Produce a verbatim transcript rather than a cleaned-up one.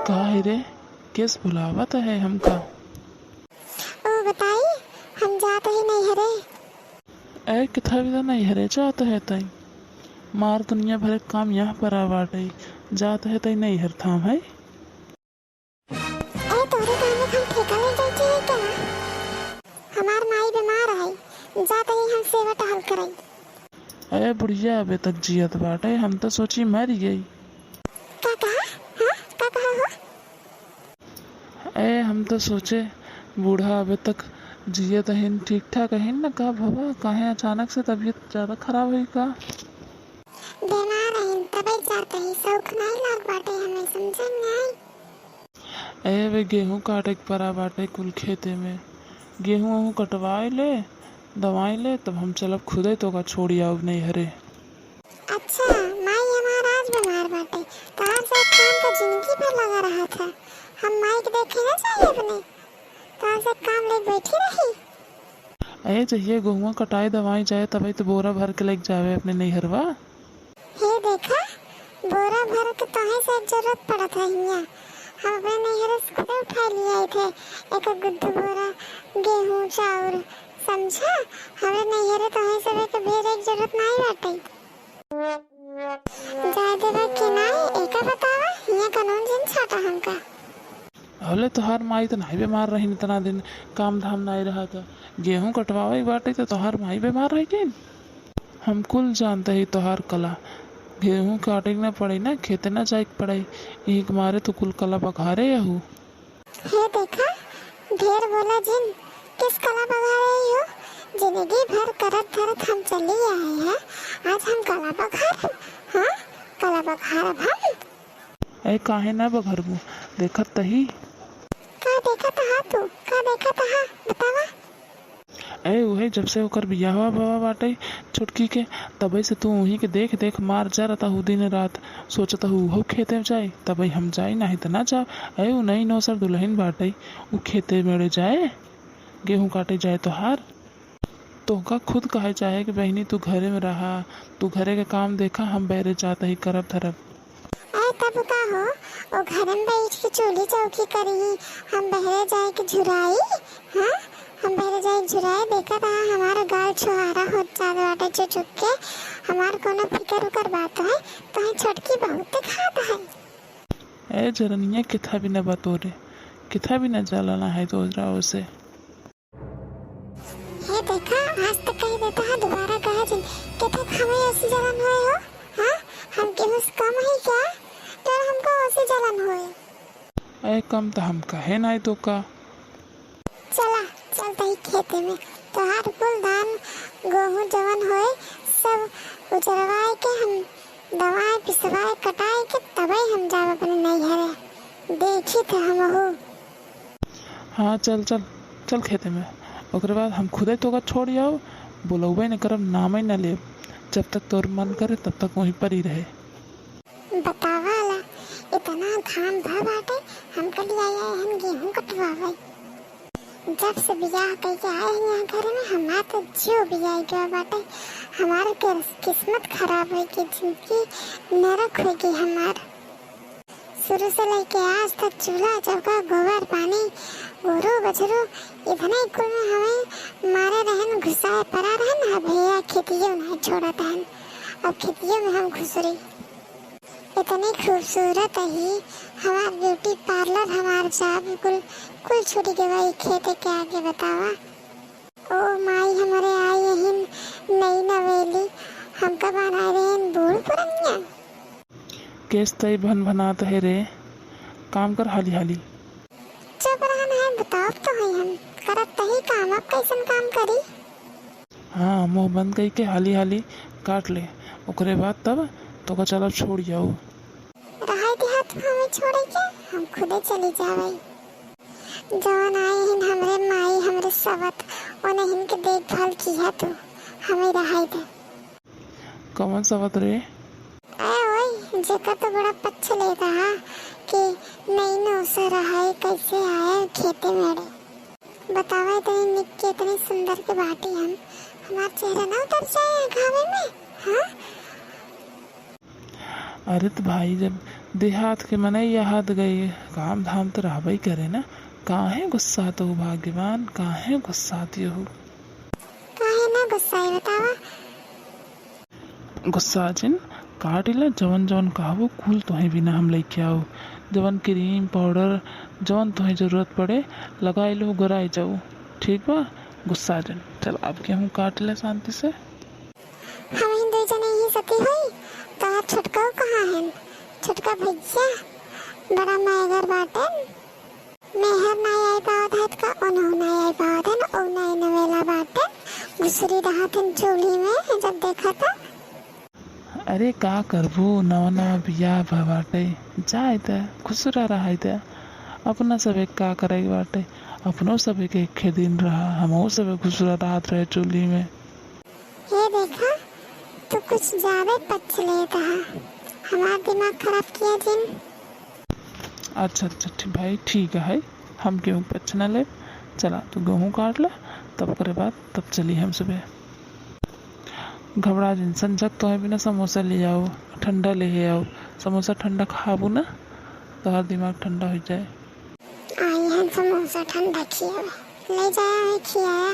का है रे? केस बुलावत है हमका? ओ बताई, हम जात ही नैहरे। ए, किथा भी तो नैहरे जात है तई। मार दुनिया भर के काम यहाँ पर आ बाटे, जात है तई नैहर थाम है। ए, तोहरे गाँव में हम ठेका ले जाए चाहिए क्या? हमार माई बीमार है, जात ही हम सेवा टहल कराई। ए, बुढ़िया अबे तक जियत बाटे, हम तो सोची मर गई। का कहा? हाँ, का कहा हो? ए, हम तो सोचे बूढ़ा अबे तक जियत हइन, ठीक ठाक हइन न, का भवा, काहे अचानक से तबीयत ज्यादा खराब हुई का? बीमार हइन, तबे जात ही, शौक नाई लाग बाटे हमें, समझे नाई? ए, वे गेहूं काटे के परा बाटे कुल खेते में, गेहूं वहूं कटवाए ले, दवाई ले, तब हम चलब खुदे तोका छोड़ी आउब नैहरे। अच्छा, माई हमार आज बीमार बाटे, तहार सब काम तो जिंदगी भर लगा रहा था। हम माई के देखे ना जाए अपने, तहार सब काम ले बैठी रही। ए, जहिया गेहुआ कटाई दवाई जाए, तबे तो बोरा भर के लेके जावे अपने नैहरवा। हे देखा, बोरा भर के तोहे से जरूरत पड़त है हियाँ। हम अपने नैहर से खुदे उठा लिए आए थे एक गुद्ध बोरा गेहूँ, चाउर, समझा? हमरे नैहरे तोहे सब एक भेरे के जरूरत नाई बाटे। जाए देबा कि नाई, एका बतावा, हियाँ कानून जिन छाटा हमका। अबले तोहार माई त नाई बीमार रहिन इतना दिन, काम धाम नाई रहा त। गेहूं कटवावे के बाटे त तोहार माई बीमार रह गईन। हम कुल जानते ही तोहार कला। गेहूं काटे के ना पड़े ना, खेते ना जाए के पड़े, यही के मारे तू कुल कला बघारे अहू। हे देखा, ढेर बोला जिन, किस कला बघारे हो? जिंदगी भर करत धरत हम चली आए हैं, आज हम कला बघार, हाँ, कला बघार अब हम। ए, काहे ना बघरबू? देखत तही। का देखत हा तू? का देखत हा? बतावा। ए, उहे जब से ओकर बियाहवा भवा बाटे छोटकी के, तबे से तू उही के देख देख मार जरत हू दिन रात। सोचत हू उहो खेते में जाए, तबे हम जाई, नाही त ना जाब। ए, उ नई नौसर दुलहिन बाटे, उ खेते मेड़े जाए, गेहूं काटे जाए तोहार। तोहका खुद कहे चाहे कि बहिनी, तू घरे में रहा, तू घरे के काम देखा, हम बहरे जात ही करब धरब। अरे तब का हो, ओ घरे में बैठ के चूल्ही चौकी करी, हम बहरे जाए के झुराई, हाँ? हम बहरे जाए के झुराई, देखा था हमारा गाल छुहारा होत जात बाटे चुचुक के, हमार कोनो फिकर उकर बात है, तोहे छोटकी बहुत दिखात है। ए जरनिया, किथा भी न बतोरे, किथा भी न जलना है तोरा ओसे। हे देखा, आज तक कह देता है, दोबारा कहा जिन, के तक हमें ऐसी जलन होए हो? हाँ, हम केहू से कम है क्या? तो हमको ऐसी जलन होए। ए, कम तो हम कहे नाई तो का। चला, चलता ही खेते में, तोहार कुल धान, गेहूं जवन होए, सब उजरवाए के हम दवाए, पिसवाए, कटाए के तबे हम जाब अपने नैहरे। देखी थे हमहू। हाँ, चल, चल, चल खेते में। ओकरे बाद हम खुदे तोका छोड़ आउब, बोलौबे न करब, नामे न लेब। जब तक तोर मन करे, तब तक वहीं पर ही रहे। बतावा ला, इतना धान भा बाटे, हम कल आए हैं गेहूं कटवावे। जब से बियाह कइके आए हैं यहाँ घर में, हमार तो जियो बियाह गया बाटे। हमार के किस्मत खराब होई के जिंदगी नरक होई गई हमार। शुरू से लेके आज तक चूल्हा चौका, गोबर पानी, गोरू बछरू, इतने कुल में हमें मारे रहन, घुसाए परा रहन। अब भैया खेतियों नहीं छोड़त हन, अब खेतियों में हम घुसरी। इतनी खूबसूरत ही हमार ब्यूटी पार्लर, हमार जॉब, कुल, कुल छूट गवा ई खेते के आगे। बतावा। ओ माई हमरे आई यहिन नई नवेली, हमका बनाए रहन बूढ़ पुरनिया। केस तई भन भनात है रे, काम कर हाली हाली। चुप रहन है, बताओ तो है हम करत तही काम, अब कैसन काम करी? हाँ, मुंह बंद कई के हाली हाली काट ले, ओकरे बाद तब तोका चलब छोड़ जाऊ। रहाई दिहा तू हमें छोड़े के, हम खुदे चली जावे। जवन आई हिन हमरे माई, हमरे सवत, ओने हिन के देखभाल किहा तू, हमें रहाई दे। कवन सवत रे? ए ओए, जेकर तो बड़ा पक्ष ले रहा कि नई नौसर रहाई कैसे आए खेते मेड़े। बतावे तो ई निक के इतनी सुंदर के बाटी हम, हमार चेहरा ना उतर जाए घामे में, हाँ? अरे तो भाई, जब देहात के मनई यहाद गई, काम धाम तो रहबई करे ना। काहे गुस्सात हो भगवान, काहे गुस्सात हो? काहे ना गुस्साई बतावा? गुस्सा जिन, काट ला, जवन जवन कहबो कुल तोहे बिना हम लइके आओ। जवन क्रीम पाउडर जवन तोहे जरूरत पड़े लगाई लो, गोराई जाओ। ठीक बा? गुस्सा जिन, चल अब गेहूँ काट ले शांति से। हम ही दो जने ही सती होई, तो आप छुटकाऊ कहाँ हैं? छुटका भैया बड़ा मैगर बाटे। मेहर नाई आई पावत है का ओनहु नाई आई पावत है, ओ नाई नवेला बाटे। घुसरी रहत है चूल्ही में जब देखा था। अरे का करबू, नवा नवा बियाह भा बाटे, जाए दे, घुसरा रहाई दे। अपना सबे का करे के बाटे, अपनो सबे के एके दिन रहा, हमहू सबे घुसरा रहत रहे चूल्ही में। ये देखा, तू कुछ ज्यादा पच्छ लेता है, हमार दिमाग खराब किया जिन। अच्छा अच्छा ठीक भाई, ठीक है, हम गेहूँ पच्छ ना लेब। चला तू गेहूँ काट ला, तब करे बात, तब चली हम सुबह। घबरा जिन, संझक तोहे बिना समोसा ले आओ, ठंडा ले आओ। समोसा ठंडा खाबू ना, तोहार दिमाग ठंडा हो जाए। आई है समोसा ठंडा खियावे, ले जाया है खियाया।